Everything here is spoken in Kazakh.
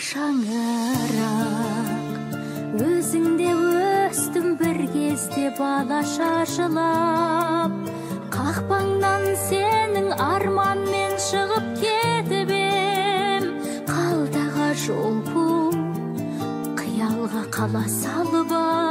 Шаңырақ, өзіңде өстім бір кезде балаша жылап, қақпаңнан сенің арманмен шығып кетіп ем, қалтаға жол пұл, қиялға қала салып.